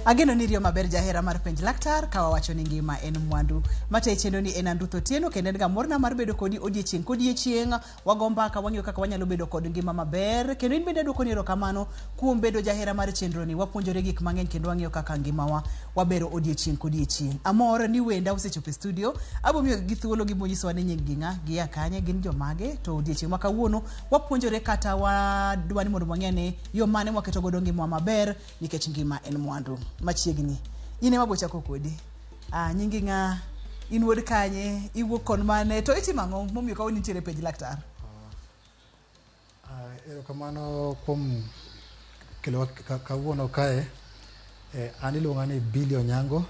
Ageno ni iriyo maber jahera mar penj laktar ka wawacho ni ngima en mwandu. Matayi chenro ni en an Ruth Otieno kendo en ga morna mar bedo kodi odiechieng' kodiechieng'. Wago mbaka wang'iyo kaka wanyalo bedo kod ngima maber kendo in bende aduokoni erokamano kuom bedo jahera mar chenro ni. Wapuonjore gik mang'eny kendo wang'iyo kaka ngimawa wabero odiechieng' kodiechieng'. Amor ni wenda osechopo e studio. Abo miyo gi thuolo gibo nyisowa ni nying gi ng'a, gia kanye, gin jomage to odiechieng' ma kawuono wapuonjore kata wadwa ni mondo wang'e ni yo mane mwaketo godo ngimawa maber nikech ngima en mwandu. Machiegni. In ema abo chako kodi. Ah, nyingi ng'a? In wuod kanye? Iwuok kon mane? To itimo ang'o momiyo kawuono intiere e penj laktar? Erokamano kuom kelowa kawuono kae. An iluonga ni Billy Onyango.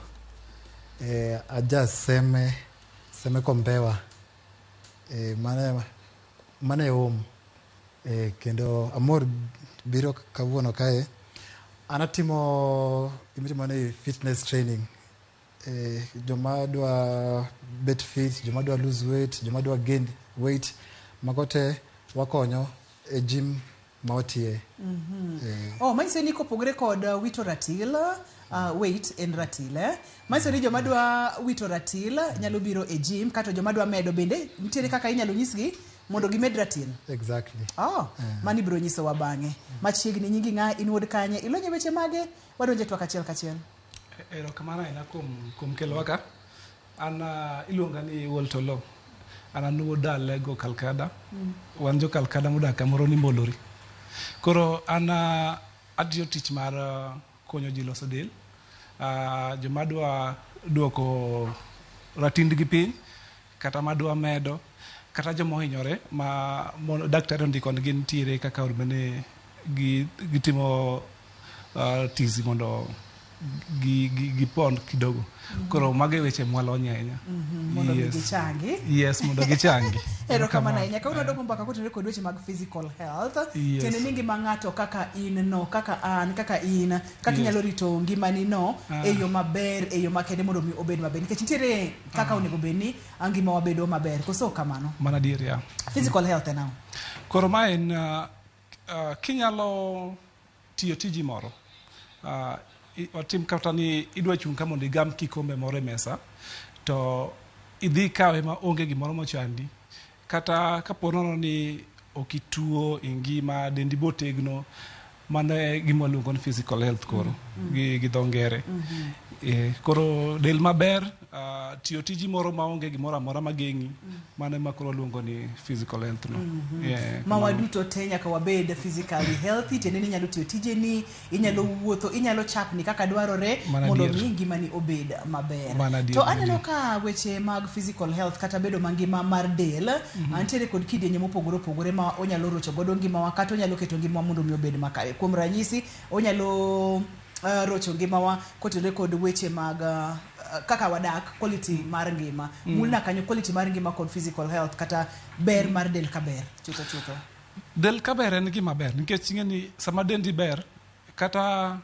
Aja Seme, Seme Kombewa. Mano e home. Kendo amor biro kawuono kae. An atimo gima ni fitness training. Joma dwa bet fit, joma dwa lose weight, joma dwa gain weight, mago te wakonyo e gym ma watiye. Oh, manyiso ni kopogore kod wito ratil, weight en ratil eh? Manyiso ni joma dwa wito ratil nyalo biro e gym kato joma dwa medo bende nitiere kaka inyalo nyisgi mondo gimed ratil. Exactly. Oh, mano ibiro nyisowa bang'e. Machiegni nyingi ng'a, in wuod kanye, ilonyo e weche mage, wadonjo e twak achiel kachiel. Erokamano ahinya kuom kelowa ka. An iluonga ni Walter Oloo. An wuod Alego Kalkada. Wan jo Kalkada modak kamoro ni Mbolori. Koro an atiyo tich mar konyo ji loso del. Joma dwa duoko ratindgi piny kata madwa medo kata joma ohinyore ma daktari ondiko ni gintiere kaka onego bed ni gitimo tizi mondo gipon kidogo. Koro mago e weche mwalonye ahinya. Mondo mi gichangi. Yes, mondo gichangi. Erokamano ahinya. Kawuono wadoko mbaka kotenore kod weche mag physical health. Tiende ni ngima ng'ato kaka in no, kaka an, kaka in, kaka inyalo rito ngimani no e yo maber, e yo makende mondo mi obed maber. Nikech nitiere kaka onego bed ni ngimawa bedo maber. Koso ok kamano? Mano adier ya. Physical health en ang'o? Koro ma en kinyalo tiyo tiji moro watim kata ni idwa chung' ka mondo igam kikombe moro e mesa to idhi ikawe ma onge gimoro mochandi kata kapo nono ni ok ituo ingima dendi botegno mano e gima waluongo ni physical health koro gi dho ngere. Koro del maber tiyo tiji moro maonge gimoro amora mageng'i mano ema koro waluongo ni physical health no. Ma waduto te nyaka wabed physically healthy, tiende ni inyalo tiyo tijeni, inyalo wuotho, inyalo chapni kaka dwarore mondo mi ngimani obed maber. To aneno ka weche mag physical health kata bedo mangima mar del, nitiere kod kidienje mopogore opogore ma onyalo rocho godo ngimawa kata onyalo keto ngimawa mondo mi obed makare. Kuom ranyisi, onyalo rocho ngimawa kotenore kod weche mag kaka wadak, quality mar ngima. Mulna kanyo quality mar ngima kod physical health kata ber mar del kaber chutho chutho. Del kaber en gima ber nikech ing'e ni sama dendi ber kata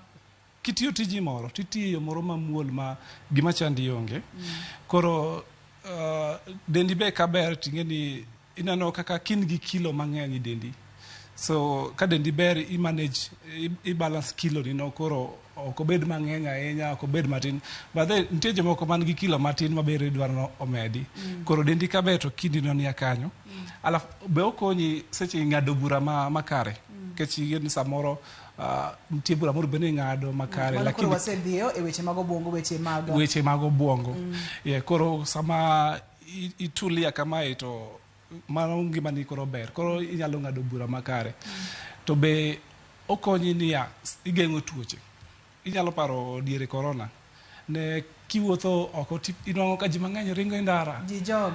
kitiyo tiji moro titiyo e yo moro mamuol ma gima chandi onge. Koro dendi be kaber ting'e ni ineno kaka kin gi kilo mang'eny e dendi. So ka dendi ber i manage i balance kilo ni no koro ok obed mang'eny ahinya ok obed matin. But then nitie jomoko man gi kilo matin ma be idwaro ni omedi. Koro dendi kaber to kindi no nia kanyo. Alafu be okonyi seche ng'ado bura makare. Nikech ing'e ni samoro nitie bura moro bende ing'ado makare. Mano koro wasedhiyo e weche mag obuongo, weche mag weche mag obuongo. Yeah, koro sama itulia kamae to mano ngimani koro ber. Koro inyalo ng'ado bura makare. To be okonyi niya, igeng'o tuoche. Inyalo paro diere corona. Ne kiwuotho oko inwang'o ka ji mang'eny ringo e ndara. Ji jog.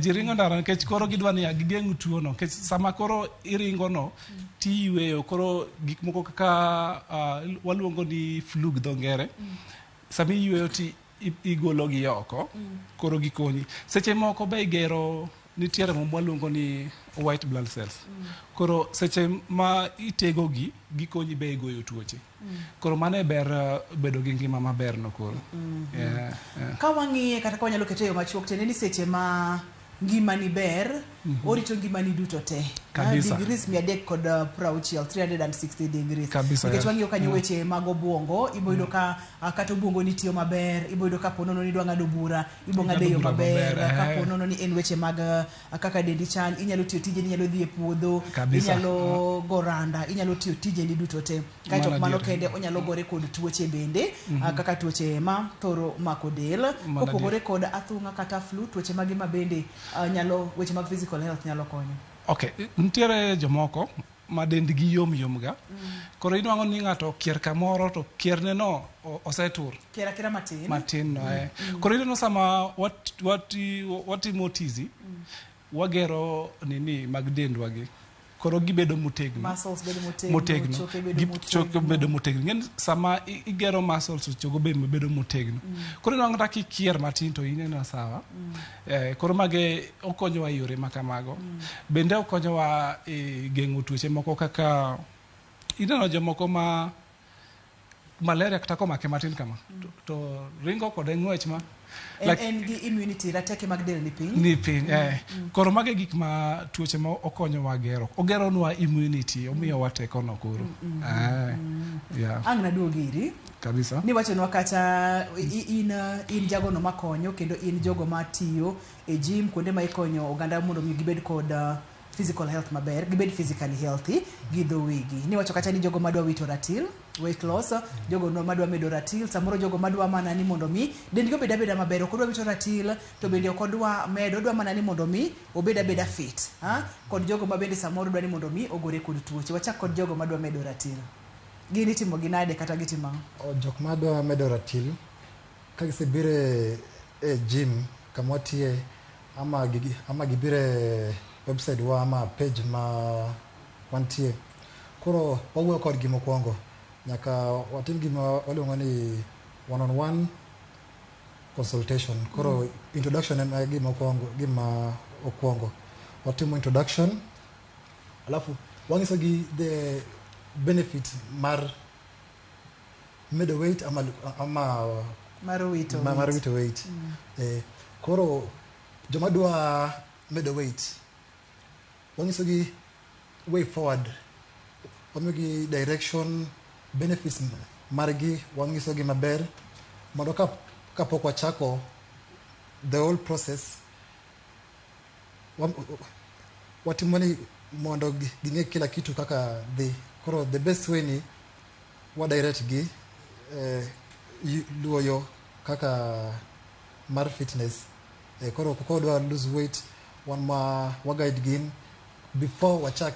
Ji ringo e ndara nikech koro gidwa niya gigeng' tuo no. Nikech sama koro iringo no tiyueyo koro gik moko kaka waluongo ni flu gi dho ngere. Sama iyueyo ti igolo gi oko koro gikonyi. Seche moko be igero nitiere moko mwaluongo ni white blood cells. Koro seche ma itego gi gikonyi be e goyo tuoche. Koro mano e ber bedo gi ngima maber no koro. Yeah. Ka wang'iye kata ka wanyalo kete e yo machuok tiende ni seche ma ngimani ber Orito ngimani duto te. Kabisa. Degrees 360, 360 degrees. Kabisa, Nikech yeah. wang'iyo kanyo weche mag obuongo, ibo yudo ka kata obuongo ni tiyo maber, ibo yudo ka po nono ni idwa ng'ado bura, ibo ng'ado e yo Ing'ado bura maber, maber, ka eh. po nono ni en weche mag kaka dendi chal, inyalo tiyo tijeni, inyalo dhi e puodho, Kabisa. inyalo go randa, inyalo tiyo tijeni duto te. Kaeto ok Mano mano adier. kende, onyalo gore kod tuoche bende, kaka tuoche ma thoro mako del. Mano Kopogore kod athung'a kata flu, tuoche mage ma bende nyalo, weche mag physical health nyalo konyo? Okay, nitiere jomoko ma dendgi yom yom ga. Koro inwang'o ni ng'ato okier kamoro to kierne no osetur. Kier akiera matin. Matin no, eh. Koro ineno sama watimo tizi, wagero nini mag dendwa gi. Koro gibedo motegno. Muscles bedo motegno, Motegno. choke bedo Choke motegno. bedo motegno. Ing'eni sama igero muscles to chogo be bedo motegno. Koro inwang'o kata kikier matin to ineno sawa. Koro mage okonyowa e yore ma kamago. Bende okonyowa e geng'o tuoche moko kaka ineno jomoko ma malaria kata komake matin kama to ringo kode ng'wech ma En, like, en gi immunity, rateke mag del ni piny. Ni piny, eh. Koro mage gik ma tuoche ma okonyowa gero. Ogeronwa immunity, omiyowa teko no koro. Yeah. Ang' naduog iri. Kabisa. Ni wachonwa kata in jagono makonyo kendo in jogo matiyo e gym kuonde ma ikonyo oganda mondo mi gibed kod physical health maber, gibed physically healthy gi dho wegi. Ni wacho kata ni jogo madwa wito ratil, weight loss, jogo no madwa medo ratil, samoro jogo madwa mana ni mondo mi dendgi obed abeda maber, ok odwa wito ratil, to bende ok odwa medo, odwa mana ni mondo mi obed abeda fit. Ha? Kod jogo ma bende samoro dwa ni mondo mi ogore kod tuoche. Wachak kod jogo madwa medo ratil. Gin itimo gi nade kata gitimo ang'o? Jok madwa medo ratil, ka gisebiro e gym kama watiye, ama gibiro e website wa ama page ma wantie. Koro wawuoyo kodgi mokwongo. Nyaka watim gima waluongo ni one on one consultation. Koro introduction en gima okwongo, gima okwongo. Watimo introduction, alafu wang'iso gi the benefit mar medo weight ama Mar wito mar weight. wito weight. Koro joma dwa medo weight, wang'iso gi way forward, wamiyogi direction, benefits margi wang'iso gi maber, mondo kapok wachako the whole process, watimo ni mondo ging'e kila kitu kaka dhi. Koro the best way ni wa direct gi luwo yo kaka mar fitness. Koro kodwa lose weight, wan ma wa guide gin before wachak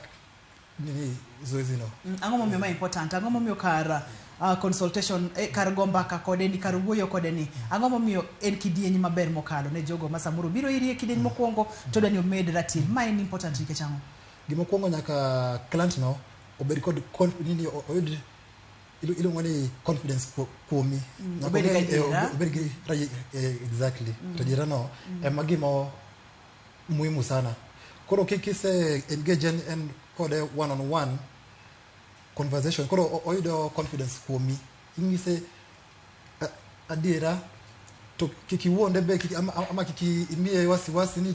nini zoezi no. Ang'o momiyo ma important? Ang'o momiyo kar consultation, kar go mbaka kode ni, kar wuoyo kode ni, ang'o momiyo en kidieny maber mokalo ne jogo ma samoro biro iri e kidieny mokwongo to dwa ni omed ratil? Ma en important nikech ang'o? Gima okwongo nyaka client no obed kod nini, oyud iluongo ni confidence kuomi. Nyaka Obed gi adiera. obed gi exactly. Adiera no ema gima muhimu sana. Koro kise engage en kode one on one conversation, koro oyudo confidence kuomi. Inyise adiera to kik iwuonde be, kik, ama kik imiye wasiwasi ni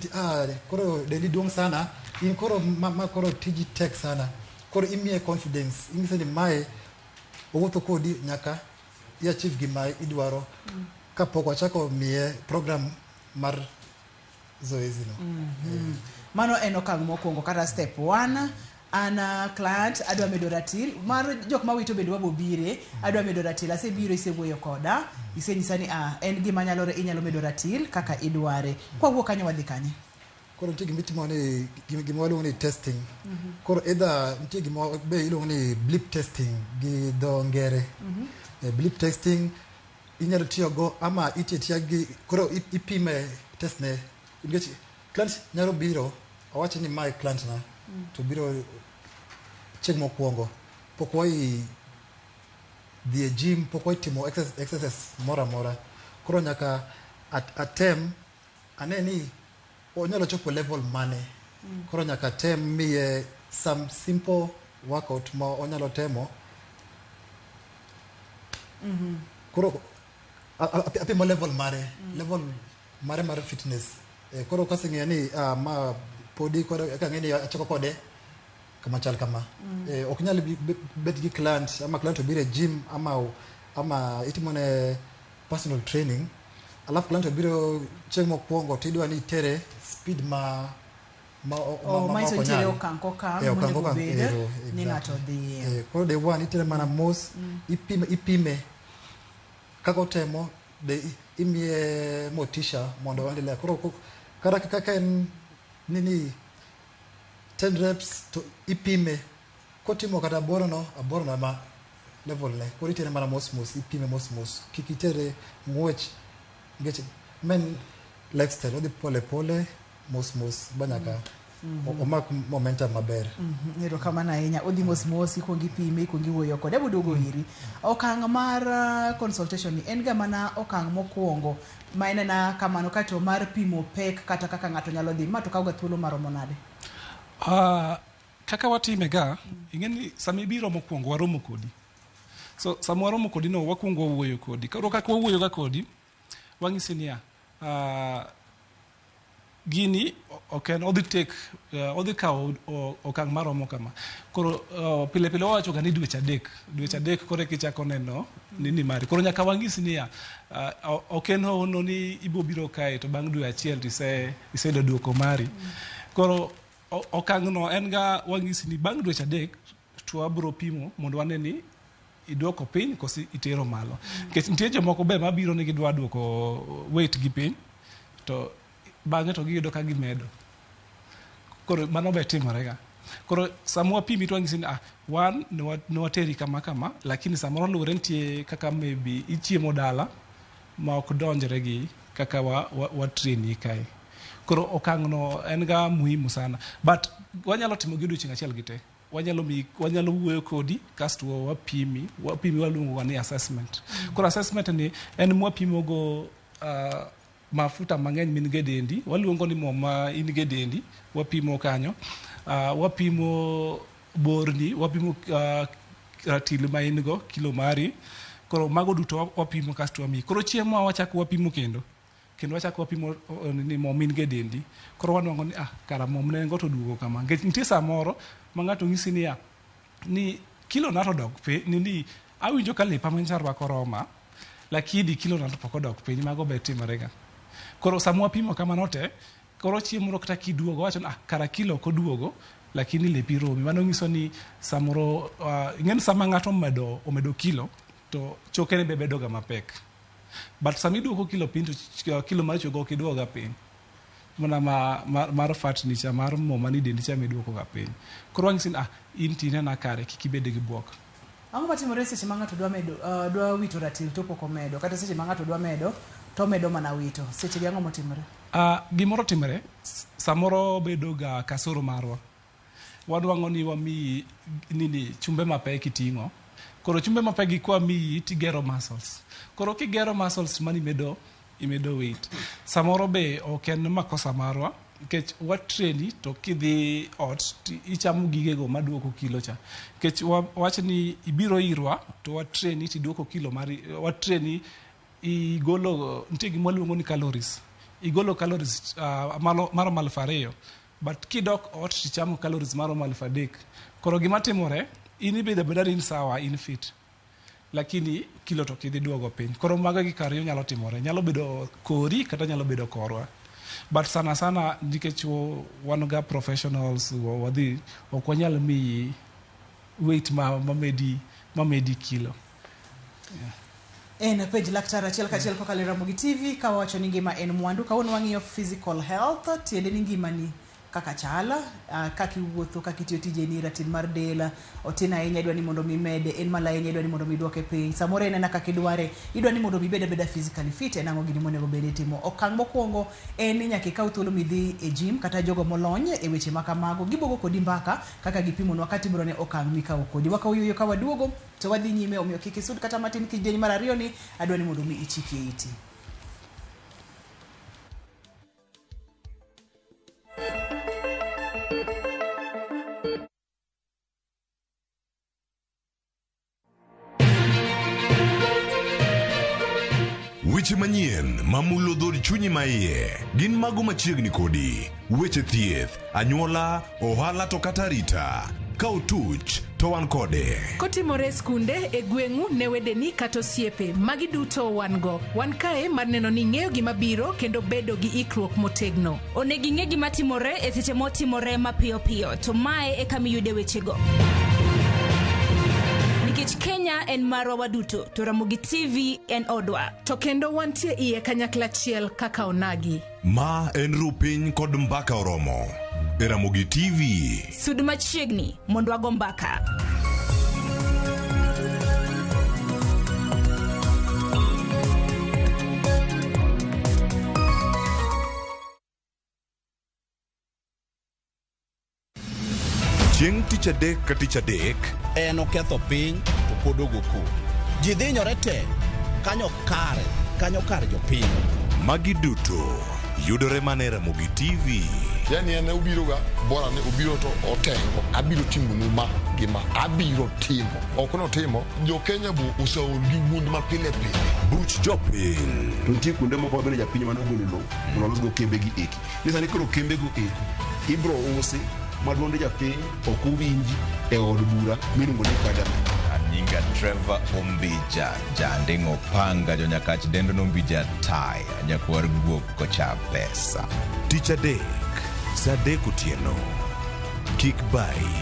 koro dendi duong' sana, in koro ma koro tiji tek sana. Koro imiye confidence, inyise ni mae owuotho kodi nyaka i achieve gima idwaro. Kapok wachako miye program mar zoezi no. Mano en okang' mokwongo kata step 1. An client adwa medo ratil mar jok mawito bende wabo bire, adwa medo ratil, asebiro isewuoyo koda, isenyisa ni en gima nyalore, inyalo medo ratil kaka idware. Kwawuok kanyo wadhi kanye? Koro nitie gima itimo ni, gima waluongo ni testing. Koro either nitie gima be iluongo ni blip testing gi dho ngere. Blip testing inyalo tiyogo ama itiyo atiya gi, koro ipime test ne, nikech client nyalo biro awacho ni mae client na, to biro chieng' mokwongo pok wai dhi e gym, pok wai timo exercise moro amora. Koro nyaka atem ane ni onyalo chopo level mane. Koro nyaka atem miye some simple workout ma onyalo temo. Koro apimo level mare, level mare mar fitness. Koro kaseng'eyo ni ma Podi koro eka ang'e ni achako kode kama chal kama. Ok nyal bet gi client ama client obiro e gym ama ama itimone personal training, alafu client obiro chieng' mokwongo tidwa ni itere speed ma ma Oh, ma manyiso ok nitiere onyal. okang' kokang' Eh, okang' monego kokang', bed ero, ni exactly. ng'ato dhiye. Koro day one itere mana mos, ipime kaka otemo, de imiye motisha mondo oendelea. Koro kata kaka en nini 10 reps to ipime kotimo kata aboro no, aboro no ema level ne. Koro itere mana mos mos, ipime mos mos, kik itere ng'wech nikech men lifestyle odhi pole pole mos mos ba nyaka omak momentum maber. Erokamano ahinya. Odhi mos mos, ikuongo ipime, ikuongo iwuoyo kode. Abo duogo iri. Okang' mar consultation ni en ga mana okang' mokwongo ma en ena kamano kaeto mar pimo pek kata kaka ng'ato nyalo dhi. Ma to kawo ga thuolo maromo nade? Kaka watime ga, ing'e ni sama ibiro mokwongo waromo kodi. So sama waromo kodi no wakwongo wawuoyo kodi. Koro kaka wawuoyo ga kodi, wang'isi niya, gini ok en odhi take odhi kawo okang' maromo kama. Koro pile pile wawacho ga ni dweche adek, dweche adek koro eka ichako neno nini mari. Koro nyaka wang'isi niya, ok en hono ni ibo biro kae to bang' dwe achiel to iseyudo duoko mari. Koro okang' no en ga wang'isi ni bang' dweche adek to wabro pimo mondo wane ni iduoko piny koso itero malo. Nikech nitie jomoko be mabiro ni gidwa duoko weight gi piny to bang'e to giyudo ka gimedo. Koro mano be timore ga. Koro sama wapimi to wang'isi ni wan ne wateri kama kama, lakini samoro luwore nitie kaka maybe ichiemo dala ma ok donjre gi kaka wa train kae. Koro okang' no en ga muhimu sana. But wanyalo timo gi odiochieng' achiel gi te. Wanyalo wuoyo kodi kasto wapimi, wapimi waluongo ga ni assessment. Koro assessment ni en mwapimo go mafuta mang'eny min go e dendi, waluongo ni mo ma in go e dendi, wapimo kanyo. Wapimo borni, wapimo ratil ma in go, kilo mari. Koro mago duto wapimo kasto wamiyi. Koro chieng' ma wachako wapimo kendo, kendo wachako wapimo ni mo min go e dendi. Koro wanwang'o ni kara mo mane en go to oduogo kama. Nikech nitie samoro ma ng'ato ng'isi niya, ni kilo na to odok piny, ni awinjo ka lepa manyicha arwako roma, lakini kilo na to pok odok piny, mago be timore ga. Koro sama wapimo kamano te, koro chieng' moro kata kiduogo, wacho ni kara kilo ok oduogo, lakini lepi romi. Mano nyiso ni samoro, ing'e ni sama ng'ato omedo kilo, to chokene be bedo ga mapek. But sama iduoko kilo piny, to kilo mar chogo ok iduogo ga piny. Mana mar fat ni cha, mar mo mani dendi cha miduoko ga piny. Koro wang'isi ni in tinena kare, kik ibed gi buok. Ang'o matimore seche ma ng'ato dwa medo, dwa wito ratil to pok omedo, kata seche ma ng'ato dwa medo to omedo mana wito? Seche gi ang'o motimore? Gimoro timore, samoro bedo ga kasoro marwa. Wadwang'o ni wamiyi nini chumbe mapek iting'o. Koro chumbe mapek gi kwamiyi tigero muscles. Koro kigero muscles mani imedo weight. Samoro be ok en makosa marwa, nikech watreni to kidhi ot ichamo gigego maduoko kilo cha. Nikech wach ni ibiro irwa to watreni tiduoko kilo mari, watreni igolo, nitie gima waluongo ni calories. Igolo calories maromo 2,000. But kidok ot tichamo calories maromo 3,000. Koro gima timore, in ibedo abeda ni in sawa, in fit. Lakini kilo to kidhi duogo piny. Koro mago gik ariyo nyalo timore. Nyalo bedo kori kata nyalo bedo korwa. But sana sana nikech wan ga professionals, wadhi ok wanyal miyi weight mamedi kilo. En penj laktar achiel kachiel kokalo e Ramogi TV ka wawacho ni ngima en mwandu. Kawuono wang'iyo physical health, tiende ni ngimani kaka chal, kaka iwuotho, kaka itiyo tijeni, ratil mar del otin ahinya, idwa ni mondo mi mede, en malo ahinya, idwa ni mondo mi duoke piny. Samoro en ena kaka idware, idwa ni mondo mi ibed abeda physically fit, en ang'o gini monego bed ni itimo. Okang' mokwongo en ni nyaka ikaw thuolo midhi e gym kata jogo molony e weche ma kamago, gibogo kodi mbaka kaka gipimonwa kata ibiro ne okang' mikawo kodi. Wakawo yueyo ka waduogo to wadhi nyime, omiyo kik isud kata matin kidieny mar ariyo ni adwa ni mondo mi ichikie iti. Weche manyien mamulo dhod chunyi maiye gin mago machiegni kodi. Weche thieth, anyuola, ohala to kata arita. Ka otuch to wan kode. Kotimore e skunde, e gweng'u, ne wedeni kata osiepe, magi duto wan go. Wan kae mar neno ni ing'eyo gima biro kendo bedo gi ikruok motegno. Onego ing'e gima timore e seche motimore mapiyo piyo, to mae e kama iyude wechego. Nikech Kenya en marwa waduto, to Ramogi TV en odwa. To kendo wantie iye kanyakla achiel kaka onagi. Ma en Rupiny kod Mbaka Oromo. E Ramogi TV. Sud machiegni mondo wago mbaka. Chieng' tich adek ka tich adek. En oketho piny to pod ogo koko. Ji dhinyore te kanyo kare kanyo kar jopiny. Magi duto yudore mana e Ramogi TV. Yani en obiro ga bora ni obiro to otengo abiro timonu ma gi ma abiro timo ok notimo jo Kenya bo oseol gi wuond ma pile pile. Buch jopiny. To nitie kuonde moko mabende japiny mane ogolo lowo mondo olosgo kembe gi eki. Ni sani koro kembe go eko ibro usi ma duond japiny ok owinji e od bura miluongo ni parliament. Nyinga Trevor Ombija, janding'o panga jonyakach dendo nombija taya, nyakwar guok kocha pesa. Tich adek, saa adek otieno. Kik bayi.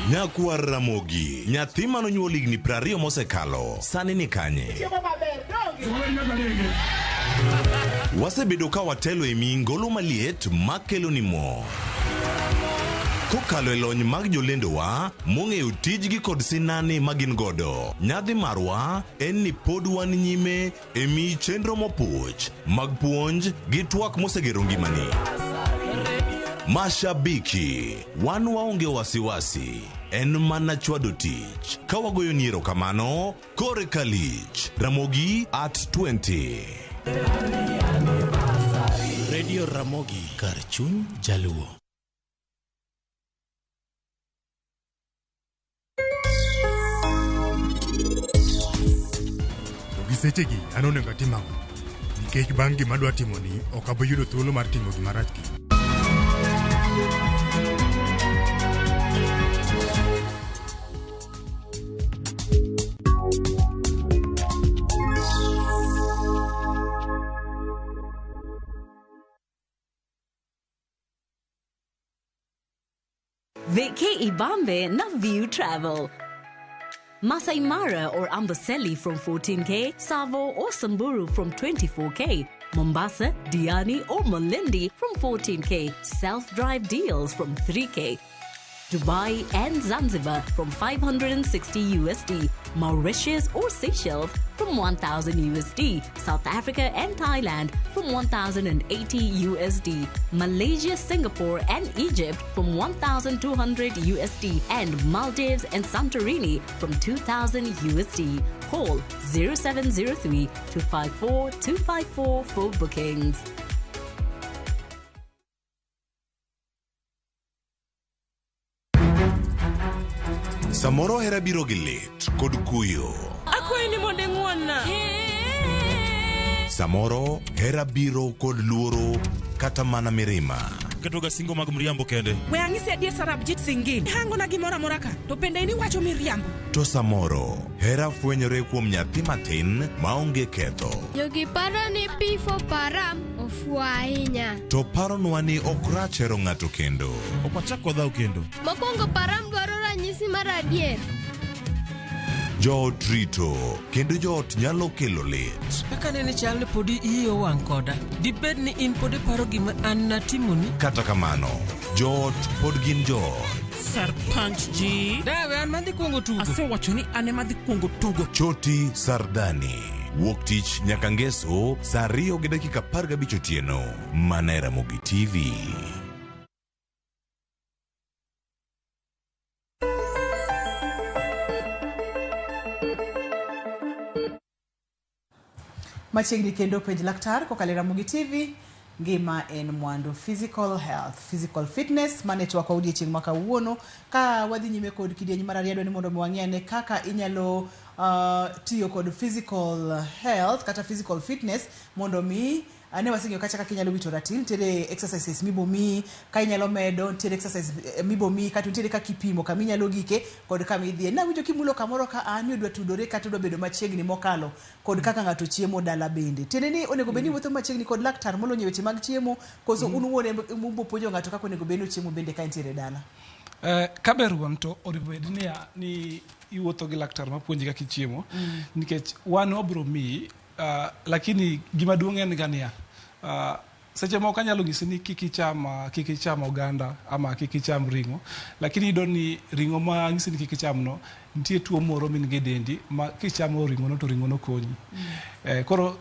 Nyakwar Ramogi, nyathi manonyuol higni 20 mosekalo, sani ni kanye? Wasebedo ka watelo e miyi ngolo maliet makelo ni mor. Kokalo e lony mag jolendowa mong'eyo tijgi kod sinani ma gin godo. Nyadhi marwa en ni pod wan nyime e miyi chenro mopuch mag puonj gi twak mosegero ngimani. Mashabiki, wan waonge wasiwasi, en mana chwado tich. Ka wagoyo ni erokamano, kore kalich. Ramogi at 20. Radio Ramogi, kar chuny Jaluo. To gi sechegi an onego atim ang'o? Nikech bang' gima adwa timoni, ok abi yudo thuolo mar timo gima rach kendo. Vacay Ibambe na View Travel. Masai Mara or Amboseli from 14K, Savo or Samburu from 24K, Mombasa, Diani or Malindi from 14K, self-drive deals from 3K, Dubai and Zanzibar from 560 USD, Mauritius or Seychelles from 1000 USD, South Africa and Thailand from 1080 USD, Malaysia, Singapore and Egypt from 1200 USD, and Maldives and Santorini from 2000 USD. Call 0703 254 254 for bookings. Samoro hera biro gi lit kod kuyo. Akwayi ni mondo ing'won-na. Samoro hera biro kod luoro kata mana mirima. Ketoga singo mag mriambo kende. We ang'isi adier Sarabjit Singh. Hangona gimoro amora ka, to bende in iwacho miriambo. To samoro hera fwenyore kuom nyathi matin maonge ketho. Jogi paro ni P for Param ofuwo ahinya. To paronwa ni ok rach hero ng'ato kendo. Ok wachak wadhaw kendo. Mokwongo Param dwaro ranyisi mar adier. Joot rito kendo joot nyalo kelo lit. Kaka nene chal ni podi iyi owang' koda. Dibed ni in pod iparo gima an natimoni? Kata kamano, joot pod gin joot. Sarpanch ji. Dawe an madhi kuongo tugo. Asewacho ni an ema adhi kuongo tugo. Choti Sardani. Wuok tich nyaka ngeso saa 2:15 otieno. Mana e Ramogi TV. Machiegni kendo penj laktar kokalo e Ramogi TV. Ngima en mwandu, physical health, physical fitness mane twakwa odiechieng' ma kawuono. Ka wadhi nyime kod kidieny mar ariyo, adwa ni mondo mi wang'i ane kaka inyalo tiyo kod physical health kata physical fitness mondo mi ane waseng'eyo kacha kaka inyalo wito ratil, nitiere exercises mibomiyi, ka inyalo medo, nitiere exercise mibomiyi, kata nitiere kaka ipimo kama inyalo gike kod kama idhiye. Nawinjo kimulo kamoro ka a ni odwa tudore kata odwa bedo machiegni mokalo kod kaka ng'ato chiemo dala bende. Tiende ni onego bed ni iwuotho machiegni kod laktar molony e weche mag chiemo, koso un wuon ema ubo puonjo ng'ato kaka onego bed ni ochiemo bende ka entiere dala? Ka ber wuon to onego bed niya ni iwuotho gi laktar mapuonji kaka ichiemo nikech wan wabro miyi lakini gima duong' en ga niya seche moko anyalo nyisi ni kik icham kik icham oganda ama kik icham ring'o, lakini iyudo ni ring'o ma anyisi ni kik icham no nitie tuo moro min go e dendi ma kichamo ring'o no to ring'o no konyi. Koro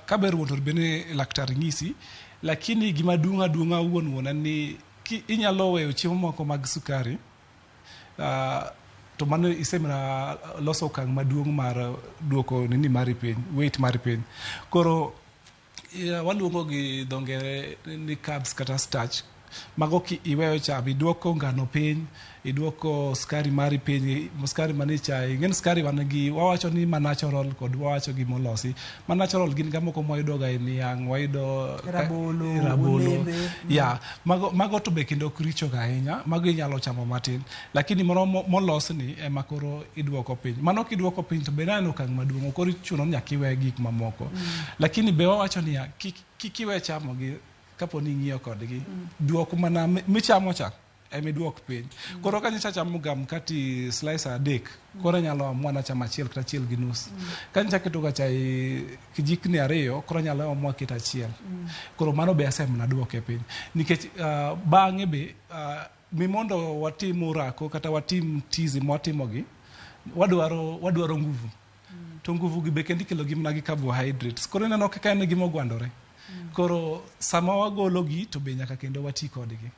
ka ber wuon to bed ni laktar nyisi, lakini gima duong' aduong'a wuon wuon en ni ki inyalo weyo chiemo moko mag sukari to mano isemana loso okang' maduong' mar duoko nini mari piny, weight mari piny. Koro waluongo gi dho ngere ni carbs kata starch. Mago ki iweyo cham, iduoko ngano piny, iduoko sukari mari piny, sukari manie chae. Ing'eni sukari wan gi, wawacho ni ma natural kod wawacho gi molosi. Ma natural gin ga moko mwayudo ga e niang', wayudo Rabolo, rabolo. olembe. Yeah, mago to be kendo ok richo ga ahinya, mago inyalo chamo matin. Lakini moro molos ni ema koro iduoko piny. Mano kiduoko piny to be en okang' maduong', koro ichuno ni nyaka iwe gik mamoko. Lakini be wawacho niya, kik iwe chamo gi kapo ni ing'iyo kodgi. Duok mana michamo cha ema iduok piny. Koro ka nyocha achamo ga mkati slice 3, koro anyalo amua nachamo 1 kata 1.5. Ka nyocha aketo ga chai kijikni 2, koro anyalo amua keto 1. Koro mano be asemana duoke piny. Nikech bang'e be mi mondo watim orako kata watim tizi mwatimogi, wadwaro nguvu. To nguvu gi be kendo ikelo gi mana gi carbohydrates. Koro ineno kaka en gima ogwandore. Koro sama wagolo gi to be nyaka kendo wati kodgi.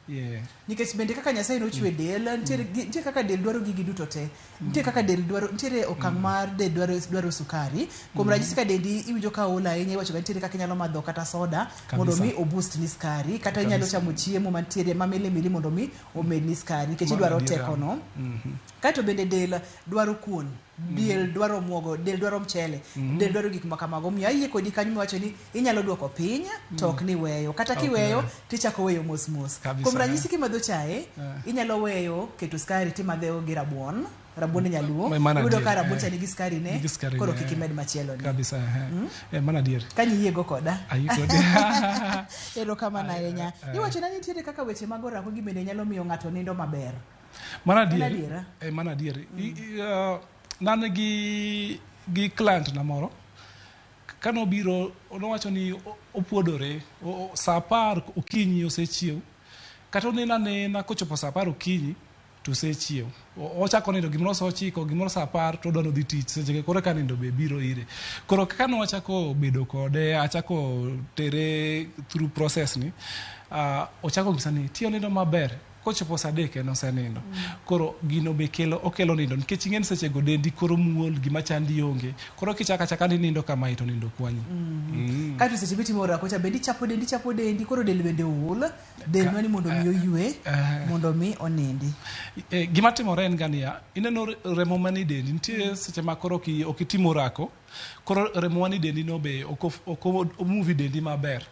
Yeah. Nikech bende kaka Nyasaye nochwe del, nitie kaka del dwaro gigi duto te. Nitie kaka del dwaro, nitiere okang' mar del dwaro sukari. Kuom ranyisi ka dendi iwinjo ka ool ahinya, iwacho ga nitiere kaka inyalo madho kata soda mondo mi oboost ni sukari, kata inyalo chamo chiemo mantiere ma milimili mondo mi omed ni sukari, nikech idwaro teko no. Kaeto bende del dwaro kuon, del dwaro muogo, del dwaro mchele, del dwaro gik ma kamago. Omiyo ayie kodi kanyo miwacho ni inyalo duoko piny to ok ni weyo. Kata kiweyo tichako weyo mos mos. Kuom ranyisi kimadho chae, inyalo weyo keto sukari timadhe gi rabuon. Rabuon nyaluo. Iyudo ka rabuon cha nigi sukari ne, koro kik imed machielo ni. Kabisa. Mano adier. Kanyo iyiego koda. Ayie kodi. Erokamano ahinya. Iwacho na nitiere kaka weche mag orako gi bende nyalo miyo ng'ato nindo maber. Mano adier. Mano adier. Nane gi client na moro, kane obiro nowacho ni opuodore saa 10 okinyi osechiew, kata oneno anena kochopo saa 10 okinyi to osechiew. Ochako nindo gimoro saa 9, gimoro saa 10 to odwa nodhi tich, seche koro ka nindo be biro ire. Koro kaka nwachako bedo kode, achako tere through process ni, ochako nyisa ni tiyo nindo maber. Kochopo saa 3 en osenindo. Koro gino be okelo nindo nikech ing'eni seche go dendi koro muol, gima chandi onge. Koro kichako achaka ni nindo kamae to nindo kwanyi. Kaeto seche mitimo orako cha bende ichapo dendi, ichapo dendi, koro del bende ool, del nwa ni mondo mi oywe, mondo mi onindi. Gima timore en ga niya, ineno remo manie dendi, nitie seche ma koro ok itimo orako, koro remo manie dendi no be ok omove dendi maber.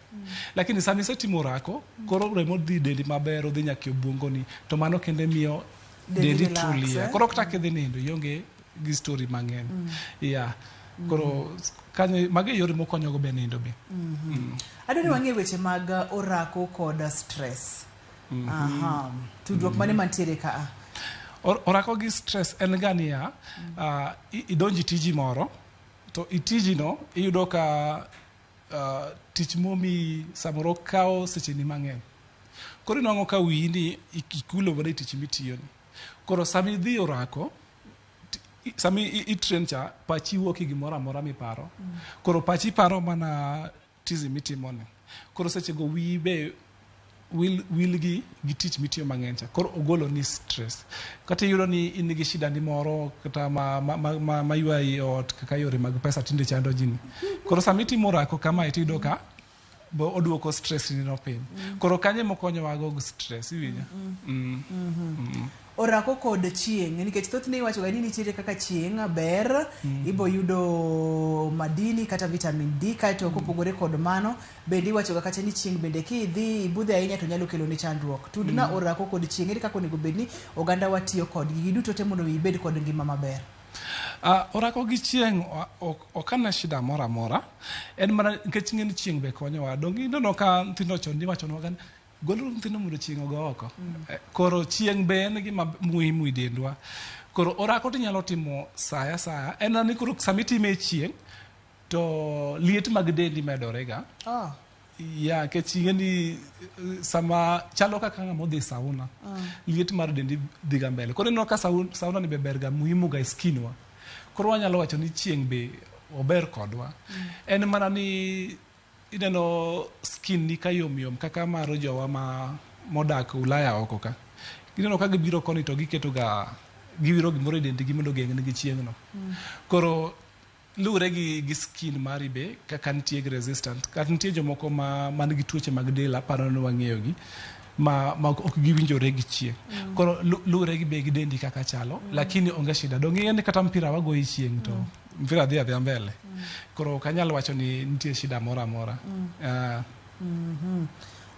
Lakini sama isetimo orako, koro remo dhi dendi maber, odhi nyaka e obwongoni, to mano kende miyo dendi tulia. Koro kata kidhi nindo, ionge gi story mang'eny. Yeah. Koro kanyo mago e yore mokonyogo be nindo be. Adwa ni wang'e weche mag orako kod stress. Aha. Tudruok mane mantiere ka? Orako gi stress en ga niya, idonji tiji moro, to itiji no iyudo ka tich momi samoro kawo secheni mang'eny. Koro inwang'o ka wiyi ni ikulo mana e tich mitiyoni. Koro sama idhi orako, sama itrain cha, pachi wuok e gimoro amora miparo. Koro pachi paro mana tizi mitimoni. Koro sechego wiyi be wilgi gi tich mitiyo mang'eny cha. Koro ogolo ni stress. Kata iyudo ni in gi shida ni moro kata ma ywayi e ot kaka yore mag pesa tinde chando ji ni. Koro sama itimo orako kamae tiyudo ka bo oduoko stress ni no piny. Koro kanyo ema okonyowa go gi stress, iwinjo? Orako kod chieng' nikech thothne iwacho ga ni nitiere kaka chieng' ber ibo yudo madini kata vitamin D kaeto kopogore kod mano bende iwacho ga kata ni chieng' bende kidhi ibudhe ahinya to nyalo kelo ni chandruok. Tudna orako kod chieng' ere kaka onego bed ni oganda wa tiyo kodgi giduto te mondo mi ibed kod ngima maber. Orako gi chieng' ok ane shida moro amora. En mana nikech ing'e ni chieng' be konyowa. Donge ineno ka nyithindo chon niwachonwa ga ni goluru nyithindo mondo chieng' ogo oko. Koro chieng' be en gima muhimu e dendwa. Koro orako tinyalo timo sa asaya. En ni koro sama itime e chieng' to liet mag dendi medore ga. Ya, nikech ing'e ni sama chalo kaka ng'ama odhi sauna, liet mar dendi dhi ga mbele. Koro ineno ka sauna ni be ber ga muhimu ga e skin wa. Koro wanyalo wacho ni chieng' be ober kodwa. En mana ni ineno skin ni ka yom yom kaka mar jowa ma modak Ulaya oko ka. Ineno ka gibiro koni to giketo ga giwiro gimoro e dendgi mondo ogeng' negi chieng' no. Koro luwre gi skin mari be kaka nitie gi resistant kata nitie jomoko ma man gi tuoche mag del aparo ni wang'eyo gi ma ok giwinjore gi chieng'. Koro luwre gi be gi dendi kaka chalo, lakini onge shida. Donge ing'e ni kata mpira wagoyo e chieng' to mpira dhi adhiya mbele. Koro ok anyal wacho ni nitie shida moro amora.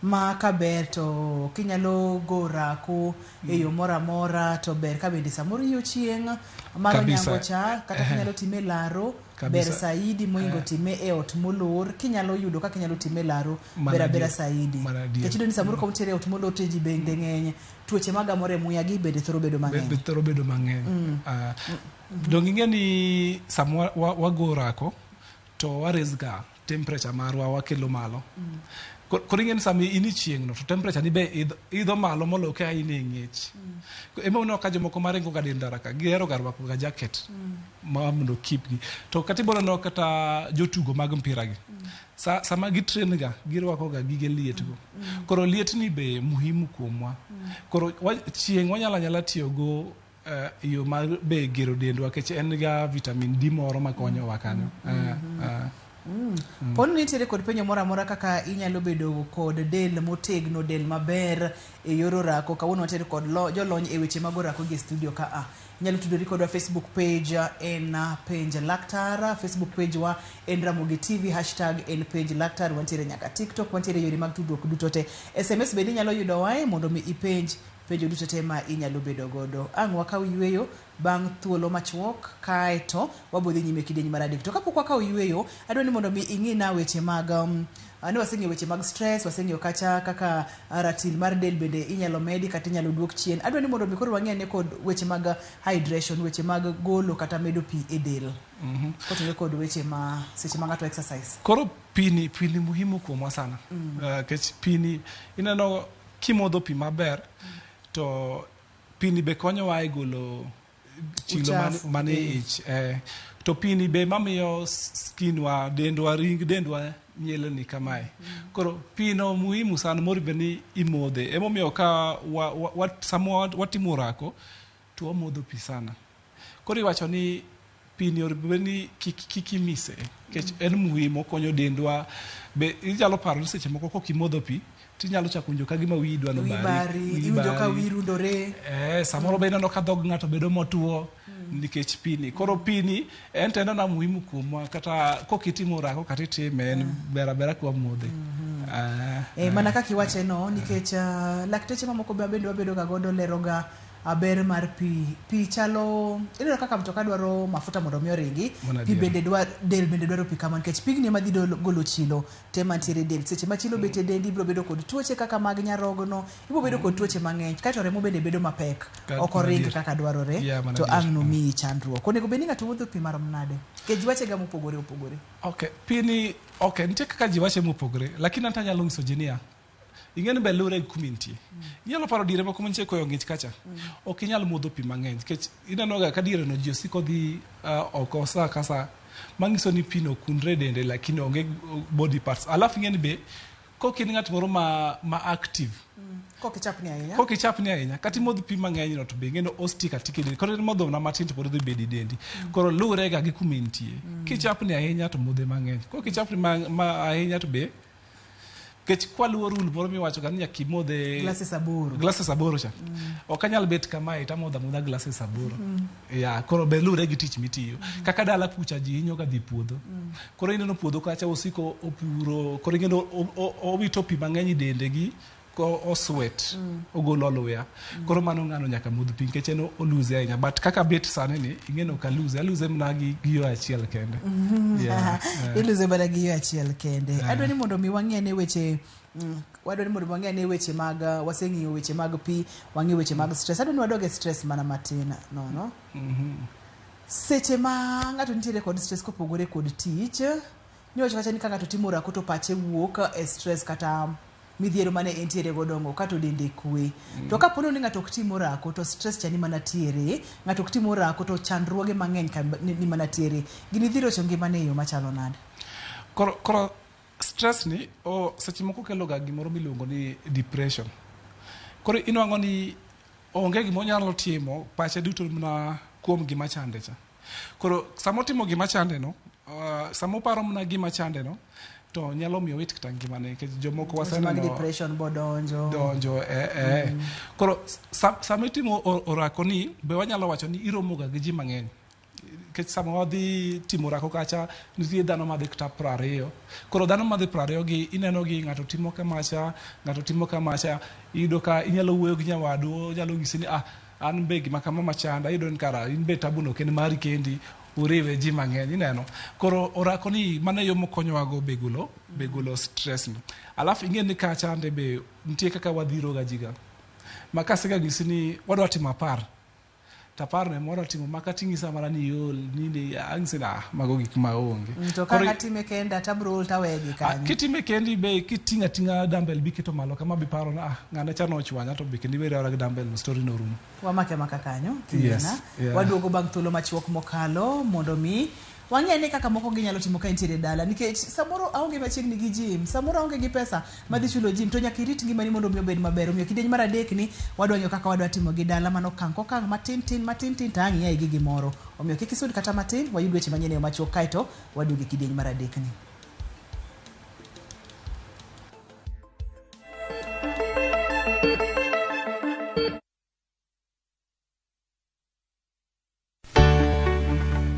Ma kaber to kinyalo go orako e yo moro amora to ber ka bende samoro iyo chieng' mar onyango cha kata kinyalo time e laro ber saidi mohingo time e ot molor kinyalo yudo kaka inyalo time e laro ber abera saidi. Nikech iyudo ni samoro ka untiere e ot molor to ji bende ng'eny tuoche magamore e muya gi bende thoro bedo mang'eny. Be thoro bedo mang'eny. Donge ing'e ni sama wago orako to wa raise ga temperature marwa wakelo malo. Koro ing'e ni sama in e chieng' no to temperature ni be idho malo moloyo ka in e ng'ich. Ema uneno ka jomoko maringo ga ndara ka gihero ga rwako ga jacket ma mondo keep gi. To kata ibiro neno kata jotugo mag mpira gi. Sama gi train ga girwako ga gige liet go. Koro liet ni be muhimu kuomwa. Koro chieng' wanyalo anyala tiyo go yo mar be gero dendwa nikech en ga vitamin D moro makonyowa kanyo. Poni nitiere kod penjo moro amora kaka inyalo bedo kod del motegno, del maber e yor orako. Kawuono wantiere kod jolony e weche mag orako gi e studio ka a. Inyalo tudori kodwa Facebook page en Penj Laktar, Facebook page wa en Ramogi TV, hashtag en Penj Laktar, wantiere nyaka TikTok, wantiere yore mag tudruok duto te. SMS bende inyalo yudo wae mondo mi ipenj penjo duto te ma inyalo bedo godo. Ang' wakaw yueyo bang' thuolo machuok kaeto wabodhi nyime kidieny mar adek. To kapok wakawo yueyo, adwa ni mondo mi ing'i na weche mag ne waseng'iyo weche mag stress, waseng'iyo kacha kaka ratil mar del bende inyalo medi kata inyalo duok chien. Adwa ni mondo mi koro wang'i ane kod weche mag hydration, weche mag golo kata medo pi e del. Kotenore kod weche ma seche ma ng'ato exercise. Koro pi ni muhimu kuomwa sana. Nikech pi ni ineno kimodho pi maber to pi ni be konyowa e golo chilo mane ich. To pi ni be mamiyo skin wa, dendwa, ring dendwa nyelni kamae. Koro pi no muhimu sana moro be ni imodhe. Emomiyo ka sama watimo orako to wamodho pi sana. Koro iwacho ni pi ni onego ni kik imise nikech en muhimu okonyo dendwa. Be inyalo paro ni seche moko kok imodho pi tinyalo chako winjo ka gima wiyi dwa nobari. Iwinjo ka wiyi rundore. Samoro be ineno ka dhog ng'ato bedo motuo nikech pi ni. Koro pi ni en to en ana muhimu kuomwa kata kok itimo orako kata itime en ber abera ka wamodhe. Mana kaka iwache no nikech lakteche mamoko bende wabedo ga godo lero ga ber mar pi. Pi chalo ineno kaka mtoka dwaro mafuta mondo mi oringi, pi bende dwaro del bende dwaro pi kamano nikech pigni ema dhi golo chilo te mantiere e del. Seche ma chilo bet e dendi ibiro bedo kod tuoche kaka mag nyarogno, ibiro bedo kod tuoche mang'eny kaeto remo bende bedo mapek, ok oring kaka dwarore to ang' nomiyi chandruok. Onego bed ni ng'ato modho pi marom nade? Nikech ji wache ga mopogore opogore. Okay, pi ni okay, nitie kaka ji wache mopogore, lakini anta anyalo nyiso ji niya, ing'e ni be luwre gi kuma intie. Inyalo paro diere moko mantie koyo ng'ich kacha. Ok inyal modho pi mang'eny nikech ineno ga ka diere no ji osiko dhi oko sa ka sa manyiso ni pi no kunre e dende lakini onge body parts. Alafu ing'e ni be kok in ng'at moro ma active. Kok ichapni ahinya. Kok ichapni ahinya. Kata imodh pi mang'eny no to be ing'e ni ostik atika e dendi. Koro in modho mana matin to pod odhi bedo e dendi. Koro luwre ga gi kuma intie. Kichapni ahinya to modhe mang'eny. Kok ichapni ma ahinya to be Nikech kwaluwo rule moro miwacho ga ni nyaka imodhe Glasses 8. Glasses 8 cha. Ok anyal bet kamae tamodho amodha glasses 8. Ya, koro be luwre gi tich mitiyo. Kaka dala kucha ji hinyo ga dhi puodho. Koro ineno puodho kacha osiko opuro, koro ing'eno owito pi mang'eny e dende gi ko oswet ogolo luya. Koro mano ng'ano nyaka modh pi nikech en oluze ahinya. But kaka bet sani ni ing'eno ok aluze, aluze mana gi yo achiel kende. Yeah, yeah. Iluze mana gi yo achiel kende. Adwa ni mondo mi wang'i ane weche wadwa ni mondo wang'i ane weche mag waseng'iyo weche mag pi, wang'iyo weche mag stress. Adwa ni wadog e stress mana matin nono. Seche ma ng'ato nitiere kod stress kopogore kod tich, niwacho kacha ni ka ng'ato timo orako to pache wuok e stress kata midhiero mane entiere godongo kato dende kwe. To kapo ni ng'ato ok tim orako to stress cha ni mana tiere, ng'ato ok tim orako to chandruoge mang'eny ka ni mana tiere. Gini dhi rocho ngimane e yo machalo nade? Koro stress ni seche moko kelo ga gimoro miluongo ni depression. Koro inwang'o ni onge gima onyalo timo, pache duto mana kuom gima chande cha. Koro sama otimo gima chande no, sama oparo mana gima chande no, to nyalo miyo owit kata ngimane nikech jomoko waseneno depression bodonjo. Donjo. Koro sama itimo orako ni be wanyalo wacho ni iromo ga gi ji mang'eny. Nikech sama wadhi timo orako kacha nitie dhano madhi kata 20. Koro dhano madhi 20 gi ineno gi ng'ato timo kamacha, ng'ato timo kamacha, iyudo ka inyalo wuoyo gi nyawadu, onyalo nyisi ni an be gima kama machanda, iyudo ni kara in be tabu no ok en mari kendi, uriwe ji mang'eny ineno. Koro orako ni mano e yo mokonyowago be golo stress ni. Alafu ing'e ni kacha ande be nitie kaka wadhiro ga ji ga. Ma kasega nyisi ni wadwa timo 10. To 10 no ema wadwa timo ma kata inyisa mana ni iol ni ang'isi ni mago gik ma onge. To ka atime kenda to abro ol tawegi kanyo. Kitime kendi be kiting'o ating'a dumbbell biketo malo kama biparo ni ng'ane cha nochwanya to be kendo iweri awera gi dumbbell no story no rumo. Wamake amaka kanyo. Yes, yeah. Waduogo bang' thuolo machuok mokalo mondo mi wang'i ane kaka moko ginyalo timo ka intiere dala nikech samoro aonge machiegni gi gym, samoro aonge gi pesa madhi chulo gym to nyaka irit ngimani mondo mi obed maber. Omiyo kidieny mar 3 ni wadwa ng'iyo kaka wadwa timo gi dala mano okang' kokang' matin tin matin tin to ang' iae gi gimoro. Omiyo kik isud kata matin, wayud weche manyien e yo machuok kaeto waduogo e kidieny mar 3 ni.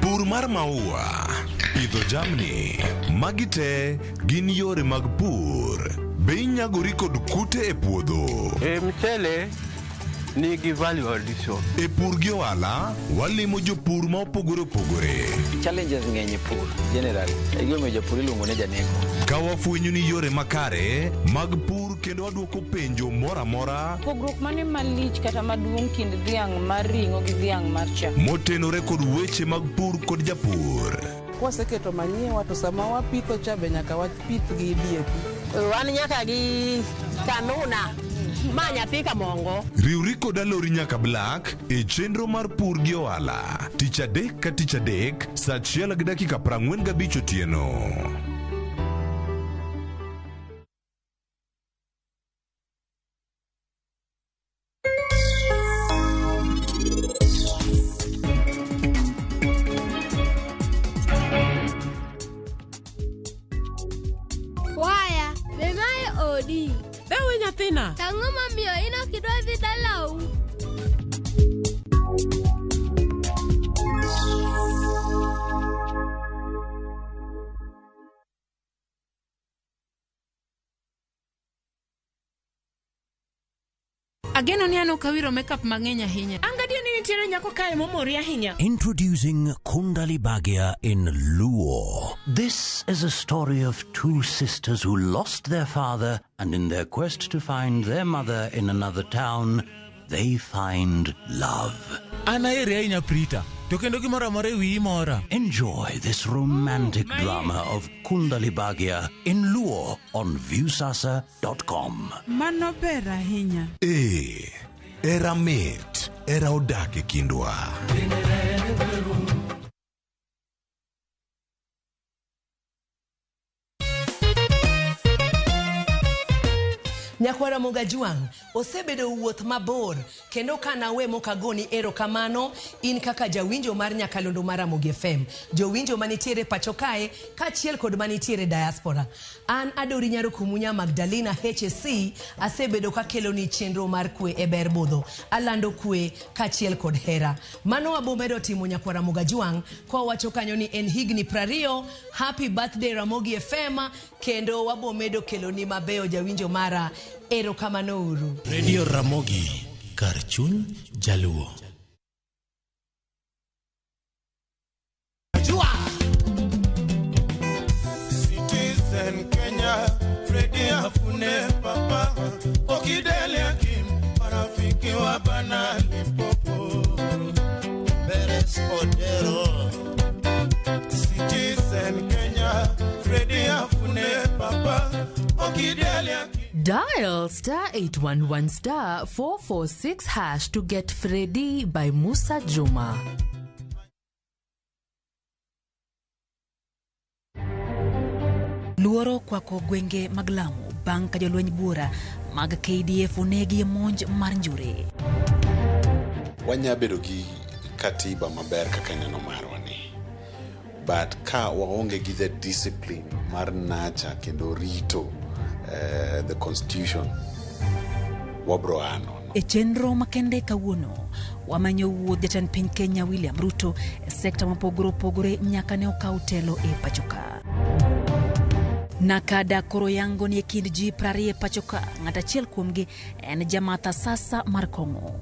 Pur mar maua, pidho jamni, magi te gin yore mag pur. Be inyagori kod kute e puodho? Mchele nigi value addition. E pur gi ohala, walimo jopur ma opogore opogore. Challenges ng'eny e pur generally. E gimomiyo japur iluongo ni janeko. Ka wafwenyo ni yore makare mag pur kendo waduoko penjo moro amora Pogruok mane malich kata maduong' kind dhiang' mar ring'o gi dhiang' mar chak? motenore kod weche mag pur kod japur. Kwaseketo manyiwa to sama wapitho cha be nyaka wapith gi DAP. Wan nyaka gi kanuna ma nyathi kamongo. Riwri kod Alori nyaka Black e chenro mar pur gi ohala. Tich adek ka tich adek saa 1:45 otieno. Waya, be mae odi? Dawe nyathina. Tang'o momiyo in ok idwa dhi dalau? Ageno ni an ok awiro makeup mang'eny ahinya. An gadier ni nitiere nyako kae momori ahinya. Introducing Kundali Bhagya in Luo. This is a story of two sisters who lost their father, and in their quest to find their mother in another town, they find love. An aheri ahinya Prita, to kendo gimoro amora e wiyi mora. Enjoy this romantic drama of Kundali Bhagya in Luo on Viusasa.com. Mano ber ahinya. Ee, era mit, era odak e kindwa. Nyakwara Mogajwang' osebedo wuoth mabor kendo ka nawe mokagoni erokamano in kaka jawinjo mar nyakalondo mar Ramogi FM, jowinjo manitiere pacho kae kaachiel kod manitiere diaspora. An Adori Nyaro Kumunya Magdalena HSC asebedo kakeloni chenro mar kwe e ber budho. Alando kwe kaachiel kod hera. Mano abomedo timo nyakwara Mogajwang' kwawacho kanyo ni en higni 20 happy birthday Ramogi FM kendo wabomedo keloni mabeyo jawinjo mara erokamano uru. Radio Ramogi, kar chuny Jaluo. Citizen Kenya, Freddy Afune Papa, Okidele Akim, marafiki wa Bana Limpopo. Beres Odero. Citizen Kenya, Freddy Afune Papa, Okidele Akim. Dial star 811 star 446 hash to get Freddy by Musa Juma. Luoro kwako gwenge mag Lamu bang' ka jolweny buora mag KDF onegi e monj mar njure. Wanya bedo gi katiba maber kaka neno marwa ni but ka waonge gi the discipline mar nacha kendo rito the constitution wabro a nono. E chenro makende kawuono, wamenyo wuodh jatend piny Kenya William Ruto e sekta mopogore opogore nyaka ne okaw telo e pachoka. Nakada koro yango ni e kind ji 20 e pachoka, ng'at achiel kuomgi en jamath asasa mar kong'o.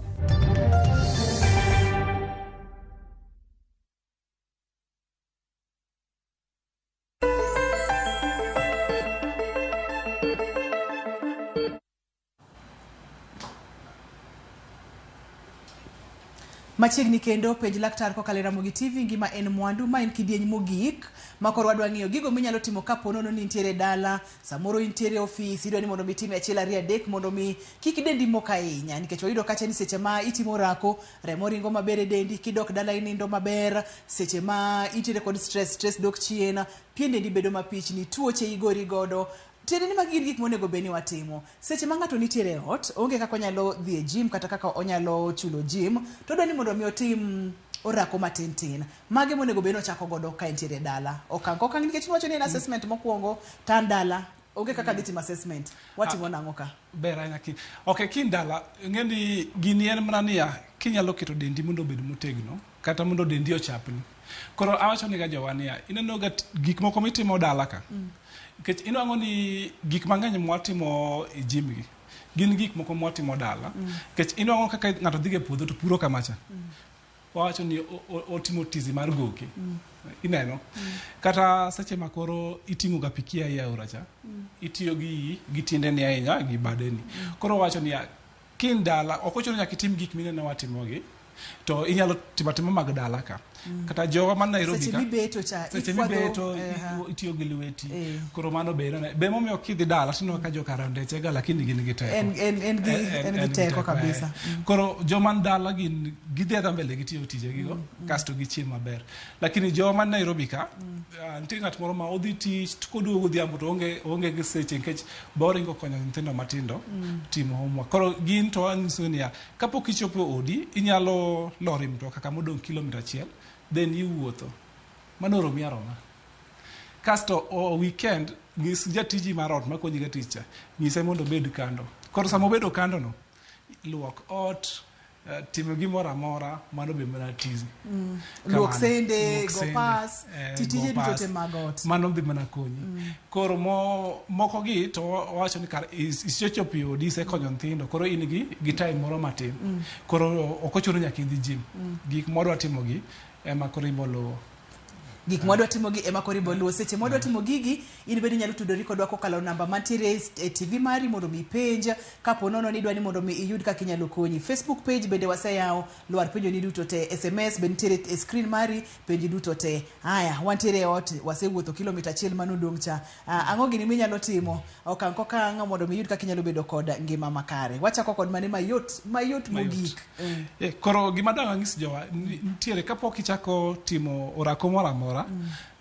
Machiegni kendo penj laktar kokalo e Ramogi TV ngima en mwandu ma en kidieny mogik ma koro wadwa ng'iyo gigo minyalo timo kapo nono ni intiere dala samoro intiere e ofis idwa ni mondo mi itim achiel ariyo adek mondo mi kik dendi mok ahinya nikech wayudo kacha ni seche ma itimo orako remo ringo maber e dendi kidok dala inindo maber seche ma intiere kod stress stress dok chien pien dendi bedo mapichni tuoche igori godo Tiende ni magi gin gik monego bed ni watimo. Seche ma ng'ato nitiere e ot, onge kaka onyalo dhi e gym kata kaka onyalo chulo gym, to odwa ni mondo mi otim orako matin tin. Mage monego bed ni ochako godo ka entiere e dala. Okang' kokang' nikech niwacho ni en assessment mokwongo, to an dala, onge kaka adhi timo assessment. Watimo nang'o ka? Ber ahinya ki. Ok, kin dala, ing'e ni gini en mana niya, kinyalo keto dendi mondo obed motegno, kata mondo dendi ochapni. Koro awacho ni ga jowa niya, ineno ga gik moko mitimo dala ka. Nikech inwang'o ni gik mang'eny mwatimo e gym gi, gin gik moko mwatimo dala. Nikech inwang'o kaka ng'ato dhiga e puodho to puro kamacha. Wawacho ni otimo tizi mar goke. Ineno? Kata seche ma koro iting'o ga pi kia e aora cha, itiyo gi gi tiendeni ahinya gi badeni. Koro wawacho niya, kin dala, ok ochuno nyaka itim gik mineno watimogi, to inyalo timo atima mag dala ka. Kata jowa man Nairobi Seche ka, mibeto cha, seche ifwadho, mibeto, itiyo gi lweti. Koro mano be ineno. Be momiyo kidhi dala tineno ka joka rondechega lakini gin gi teko. En gi teko kabisa. Koro joma ni dala gin gidhi adha mbele gitiyo tijegigo kasto gichiem maber. Lakini joma man Nairobi ka, nitie ng'at moro ma odhi tich to koduogo godhiambo to onge gi seche nikech be oringo konyo nyithindo matindo timo homework. Koro gin to anyiso niya, kapok ichopo odi, inyalo loro e mtoka kama odong' kilomita achiel, then iwuotho. Mano oromi aroma. Kasto weekend, nyis jatiji mar ot makonyi ga tich cha, nyise mondo obed kando. Koro sama obedo kando no, luok ot, timo gimoro amora, mano be mana tizi. Luok sende, Luok go sende, pas, tije go duto pas. te mag ot. Mano dhi mana konyi. Koro moko gi to wawacho ni kar isechopo e odi, isekonyo nyithindo, koro in gi time moro matin. Koro ok ochuno nyaka idhi gym. Gik mwadwa timo gi ema koro ibo luwo. Gik mwadwa timo gi ema koro ibo luwo. Seche mwadwa timo gigi, in bende inyalo tudori kodwa kokalo namba mantiere e TV mari mondo mi ipenj kapo nono ni idwa ni mondo mi iyud kaka inyalo konyi. Facebook page bende waseyawo, lwar penjo ni duto te. SMS be nitiere e screen mari, penji duto te. Haya, wantiere e ot, wasewuotho kilomita achiel manodong' cha. Ang'o gini minyalo timo okang' kokang' mondo mi iyud kaka inyalo bedo kod ngima makare. Wachako kod mane mayot, mayot Mayot. mogik. Koro gima dang' anyis jowa, nitiere kapok ichako timo orako moro amora,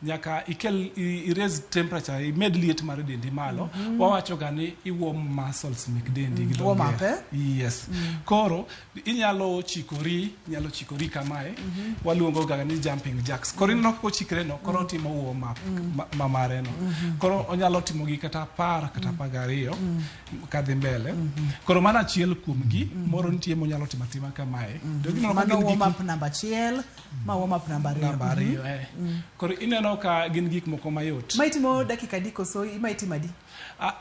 Nyaka ikel i raise temperature, imed liet mar dendi malo. Wawacho ga ni i warm muscles mek dendi gi dho Warm up, ngere. Yes. Koro inyalo chikori, inyalo chikori kamae. Waluongo ga ni jumping jacks. Koro ineno kaka ochikre no, koro otimo warm up ma mare no. Koro onyalo timo gi kata 10 kata 12 kadhi mbele. Koro mano achiel kuom gi, moro nitie monyalo timo atima kamae. To gineno ka Mano gin warm gik up namba 1, ma warm up namba 2. Namba 2, eh. Koro ineno ka gin gik moko mayot. Ma itimo dakika adi koso ma itimo adi? Ah,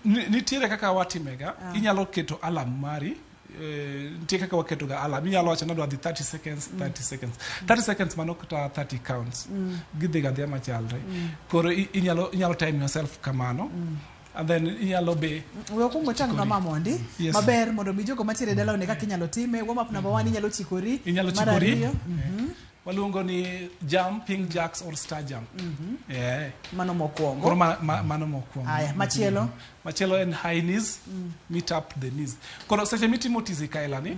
nitiere kaka watimega. Inyalo keto alarm mari. Nitie kaka waketo ga alarm. Inyalo wacho ni adwa dhi 30 seconds, 30 seconds. 30 seconds mano kata 30 counts. Gidhi ga adhiya machalre. Koro inyalo time yourself kamano. And then inyalo be We okwongo chang kama mondi. Yes. Maber mondo mi jogo mantiere e dala one kaka inyalo time. Warm up number 1 inyalo chikori. Inyalo Mar chikori. ariyo, Waluongo ni jumping jacks or star jump. Yeah. Mano mokwongo. Koro mano mokwongo. Aya, machielo? Machielo en high knees, meet up the knees. Koro seche mitimo tizi kaila ni,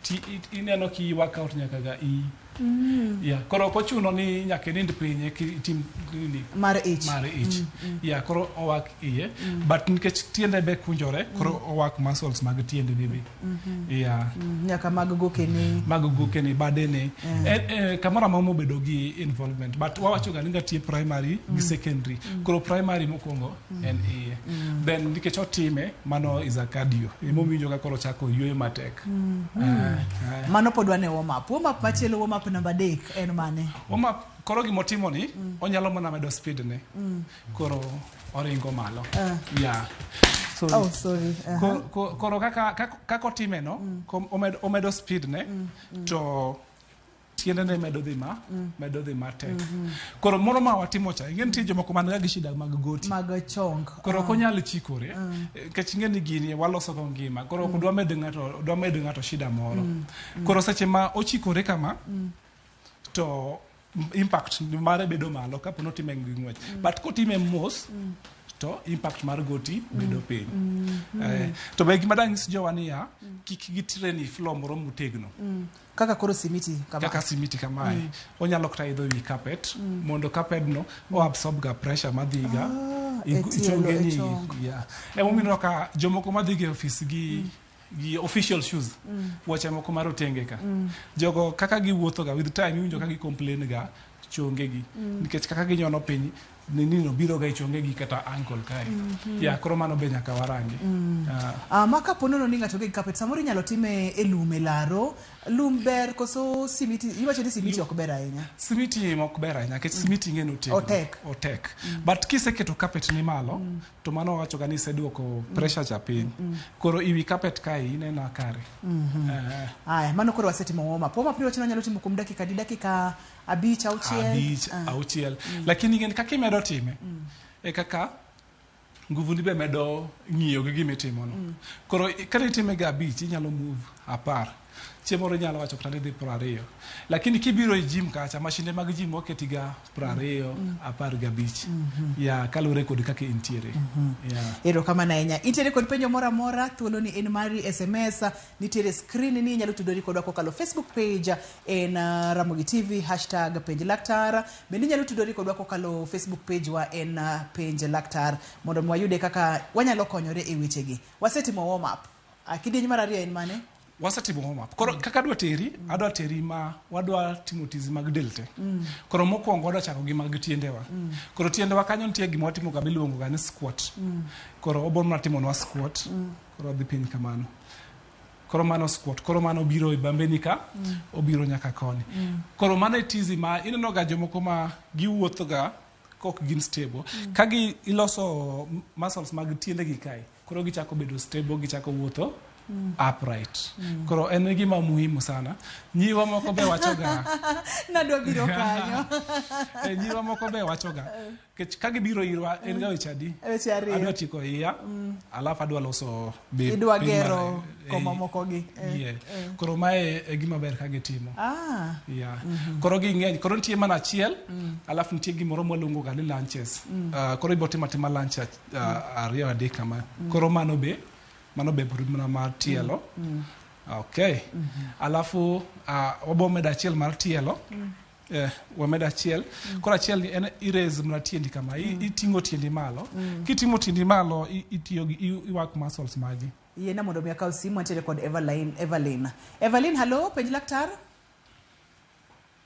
ti ineno ki workout nyaka ga i. Yeah, koro ok ochuno ni nyaka inind piny eka itim nini. Mar ich. Mar ich. Yeah, koro owak iye. But nikech tiende be kunjore, koro owak muscles mag tiende ne be. Yeah. Nyaka mag gokene. Mag gokene, badene. Kamoro amora mobedo gi involvement. But wawacho ga ni nitie primary gi secondary. Koro primary mokwongo en iye. Then nikech otime, mano is a cardio. Emomiyo ka koro chako yueyo matek. Mano pod wane warm up. Warm up machielo, warm up namba 3 en mane? Warm up, koro gimotimo ni, onyalo mana medo speed ne. Koro oringo malo. Yeah. Sorry. Oh, sorry. Koro kaka otime no, omedo speed ne, to tiende ne medo dhi ma, medo dhi matek. Koro moro ma watimo cha, ing'e nitie jomoko man ga gi shida mag goti. Mag chong. Koro ok onyal chikore, nikech ing'e ni gini waloso go ngima. Koro ok dwa med ng'ato, dwa med ng'ato shida moro. Koro seche ma ochikore kama, to impact mare bedo malo kapo ni otime gi ng'wech. But kotime mos, to impact mar goti bedo piny. To be gima dang' nyis jowa niya, kik gitrain e floor moro motegno. Kaka koro simiti kama. Kaka simiti kamae. Onyalo kata idho wi carpet, mondo carpet no o absorb ga pressure madhi ga E tielo, chonge e ni. chong. Yeah. Emomiyo ineno ka jomoko madhi ga e office gi official shoes, wuoche moko marotenge ka. Jogo kaka giwuotho ga with time iwinjo ka gi complain ga chonge gi. Nikech kaka ginyono piny, nino biro ga e chonge gi kata ankle kae. Yeah, koro mano be nyaka warangi. Ma kapo nono ni ng'ato onge gi carpet, samoro inyalo time e lum e laro. Lum ber koso simiti? Iwacho ni simiti ok ber ahinya. Simiti ok ber ahinya, nikech simiti ing'e ni otegno. Otek. Otek. But kiseketo carpet ni malo, to mano wacho ga ni iseduoko pressure cha piny. Koro iwi carpet kae ineno kare. Aya, mano koro wasetimo warm up. Warm up ni wacho ni wanyalo timo kuom dakika di dakika 5, 6. 5, 6. Lakini ing'e ni kaka imedo time, e kaka nguvu ni be medo ng'iyo gi gima itimo no. Koro kata itime ga 5, inyalo move 10. Chieng' moro inyalo wacho kata ni dhi 20. Lakini kibiro e gym kacha, mashinde mag gym oketi ga 20, 15. Yeah, kaluwore kod kaka intiere. Yeah. Erokamano ahinya. Intiere kod penjo moro amora, thuolo ni en mari, SMS, nitiere screen ni inyalo tudori kodwa kokalo Facebook page en Ramogi TV, hashtag penj laktar. Bende inyalo tudori kodwa kokalo Facebook page wa en penj laktar, mondo mi wayude kaka wanyalo konyore e wechegi. Wasetimo warm up. Kidieny mar 2 en mane? Wasetimo warm up. Koro kaka adwa teri, adwa teri ma wadwa timo tizi mag del te. Koro mokwongo wadwa chako gi mag tiendewa. Koro tiendewa kanyo nitie gima watimo ga miluongo ga ni squat. Koro obo mana timonwa squat. Koro odhi piny kamano. Koro mano squat. Koro mano biro e bambeni ka, obiro nyaka koni. Koro mano e tizi ma ineno ga jomoko ma giwuotho ga kok gin stable. Ka gi iloso muscles mag tiendegi kae, koro gichako bedo stable, gichako wuotho upright. Koro en gima muhimu sana. Nyiwa moko be wacho ga. Nadwa biro kanyo. Nyiwa moko be wacho ga. Kech ka gibiro irwa en ga weche adi? Weche 2. Adwa tieko iya, alafu adwa loso be Idwa piny mar gero koma moko gi. Yeah. Koro mae e gima ber ka gitimo. Yeah. Koro ging'eny. Koro nitie mana achiel, alafu nitie gimoro mwaluongo ga ni lunches. Koro ibiro timo atima lunch 2 3 kama. Koro mano be pod mana mar tielo. Okay. Alafu wabo medo achiel mar tielo. Wamed achiel. Koro achiel ni en i-raise mana tiendi kama, iting'o tiendi malo. Kiting'o tiendi malo, itiyo gi i-work muscles magi. Yiena mondo mi akaw simu antiere kod Evelyn. Evelyn. Evelyn, hallo, penj laktar.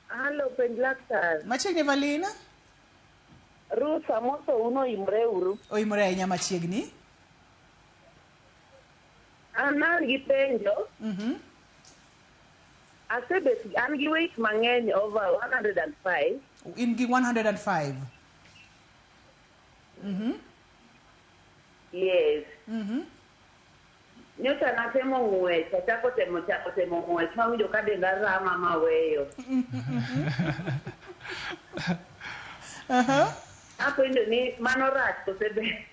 Halo, penj laktar. Machiegni Evelyn. Ruth, amoso un oimore uru. Oimore ahinya machiegni. An an gi penjo. Asebet an gi weight mang'eny over 105. In gi 105. Yes. Nyocha natemo ng'wech, achako temo chako temo ng'wech mawinjo ka denda rama maweyo. Apenjo ni mano rach kose ber?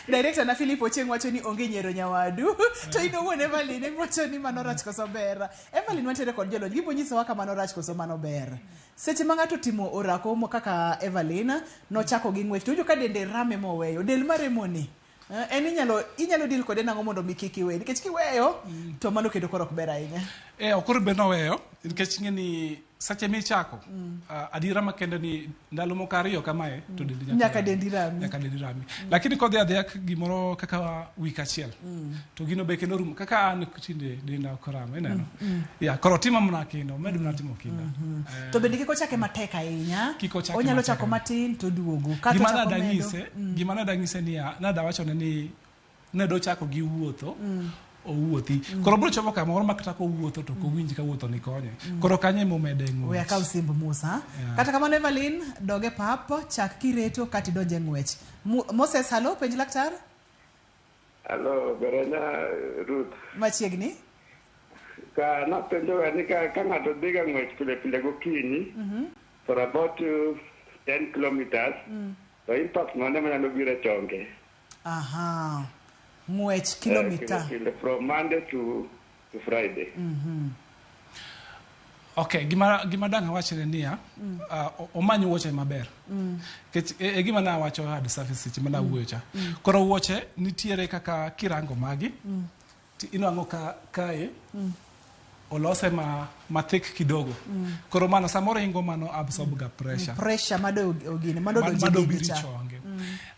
Director na Philip Ochieng wacho ni onge nyiero nyawadu. To in owuon Evelyn iwacho ni mano rach koso ber. Evelyn wantiere kod jolony, gibo nyisowa ka mano rach koso mano ber. Seche ma ng'ato timo orako mo kaka Evelyn nochako gi ng'wech to owinjo ka dende rame moweyo. Del maremoni. En inyalo deal kode nang'o mondo mi kik iwe nikech kiweyo to mano kendo koro ok ber ahinya. Ok koro ber noweyo nikech ing'e ni seche michako adiera makende ni ndalo moko ariyo kamae to dendi nyaka dendi rami. Nyaka dendi rami. Lakini kodhi adhiya gimoro kaka wik achiel to gino be kendo rumo kaka an tinde denda ok rama ineno. Ya koro tima mana kinda, omed mana timo kinda. To bende kik ochake matek ahinya. Kik ochake Onyalo matek chako ahinya. matin to duogo. Kata Gima ochako nada medo. nyise, gima nada nyise niya, nada wachone ni nedo chako gi wuotho, owuothi. Koro biro chopo kamoro ma kata kowuotho to ok owinj ka wuotho ni konye. Koro kanyo ema omede ng'wech. We akaw simb Musa. Kata kamano Evelyn, dog e pap, chak kireto kata idonj e ng'wech. Moses, hallo, penj laktar. Hello, Berena Ruth. Machiegni. Ka napenjo ga ni ka ng'ato dhi ga ng'wech pile pile gokinyi for about 10 kilometers, to impact mane manyalo biro e chonge? Aha. Ng'wech kilomita. Pile pile, from Monday to Friday. Okay, gima dang' awachne niya, omany wuoche maber. Nikech e gima nawacho hard surface seche mane awuoyo cha. Koro wuoche nitiere kaka kirango magi, inwang'o ka kae olose ma thick kidogo. Koro mano samoro ingo mano absorb ga pressure. Pressure mado ogine, mado donjo Mado e biri cha. chonge.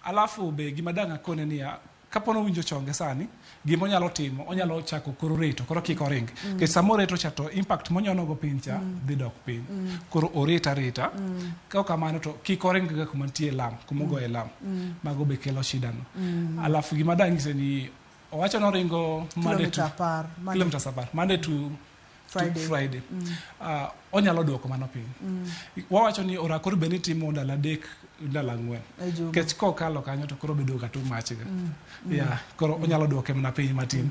Alafu be gima dang' akone niya, kapo nowinjo chonge sani, gima onyalo timo, onyalo chako koro reto, koro kik oring. Nikech sama oreto cha to impact monyono go piny cha dhi dok piny. Koro oret areta. Ka ok kamano to kik oring ga kuma nitie lam, kuma ogoye lam. Mago be kelo shida no. Alafu gima dang' nyise ni owacho ni oringo Monday to Kilomita 10, Monday. Kilomita 10, Monday to Friday. Friday. Onyalo duoko mano piny. Wawacho ni orako bed ni timo ndalo 3, ndalo 4. E juma. Nikech kokalo kanyo to koro bedo ga too much ga. Yeah, koro onyalo duoke mana piny matin.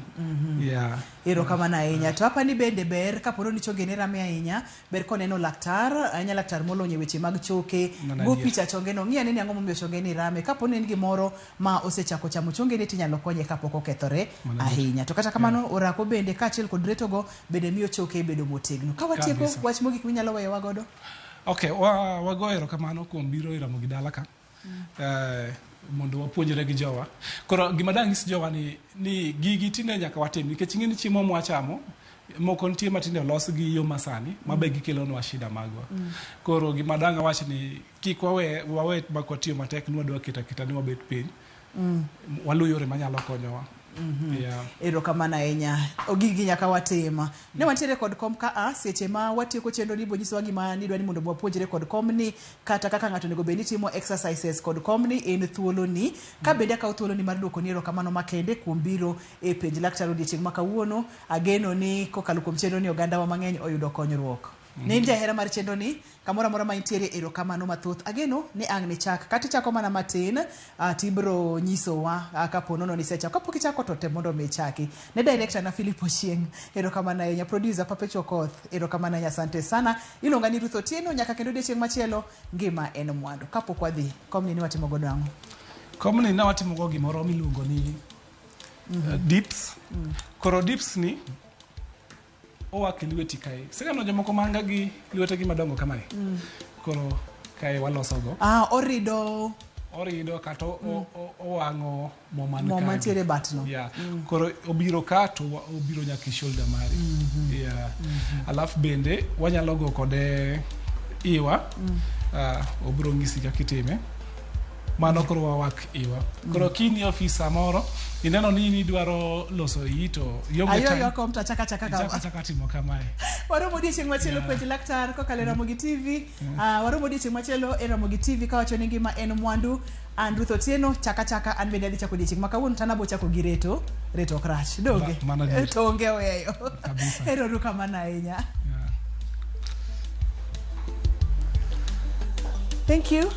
Yeah. Erokamano ahinya. To apa ni bende ber kapo ni chonge ne rame ahinya, ber koneno laktar, ahinya laktar molony e weche mag choke, Mano go adier. picha chonge no, ng'i ane ni ang'o momiyo chonge ni rame. Kapo ni en gimoro ma osechako chamo chonge ni tinyalo konye kapok okethore Mano adier. ahinya. To kata kamano orako bende kaachiel kod retogo bende miyo choke bedo motegno. Ka watieko Kabisa. wach mogik minyalo weyowa godo? Okay, wago erokamano kuom biro ir Ramogi Dala ka. Mondo wapuonjre gi jowa. Koro gima dang' nyis jowa ni gigi tinde nyaka watim nikech ing'e ni chiemo mwachamo moko nitie matinde olos gi yo masani ma be gikelonwa shida magwa. Koro gima dang' awach ni kik wawe mak watiyo matek ni wadwa keto aketa ni wabet piny. Waluw yore manyalo konyowa. Yeah. Erokamano ahinya. Gigi nyaka watim. Ne wantiere kod kom ka a seche ma watieko chenro ni bonyisowa gima nidwa ni mondo wapuonjre kod komni kata kaka ng'ato onego bed ni timo exercises kod komni en thuoloni. Ka bende akawo thuoloni mar duokoni erokamano makende kuom biro e penj laktar odiechieng' ma kawuono. Ageno ni kokalo kuom chenro ni ogandawa mang'eny oyudo konyruok. Ne in jahera mar chenro ni, kamoro amora ma intiere erokamano mathoth. Ageno ni ang' ni chak. Kata ichako mana matin, tibro nyisowa kapo nono ni isechako. Kapok ichako to tem mondo mi ichaki. Ne director na Philip Ochieng, erokamano ahinya. Producer Perpetual Koth, erokamano ahinya, asante sana. Iluonga ni Ruth Otieno, nyaka kendo odiechieng' machielo, ngima en mwandu. Kapok wadhi, komni ni watimo godo ang'o? Komni ne watimo go gimoro miluongo ni dips. Koro dips ni owak e lweti kae. Iseneno jomoko manga gi lwetegi madongo kamae? Koro kae walosogo. Orido Orido kata owang'o mo man Mo kanyo. mantiere e bat no. Yeah. Koro obiro ka to obiro nyaka e shoulder mari. Yeah. Alafu bende wanyalo go kode iwa. Obiro ng'isi kaka itime. Mano koro wawak iwa. Koro kini ofis samoro ineno ni in idwaro loso iyi to ionge Ayo time. yo kom to achaka achaka Ichako kama. achaka timo kamae. Waromo odiechieng' machielo penj laktar kokalo e Ramogi TV. Waromo odiechieng' machielo e Ramogi TV kawacho ni ngima en mwandu. An Ruth Otieno, chaka chaka an bende adhi chako odiechieng' ma kawuono to an abo chako gi reto. Reto ok rach. Donge? Mano adier. To onge weyo. Kabisa. Ero uru kamano ahinya. Thank you.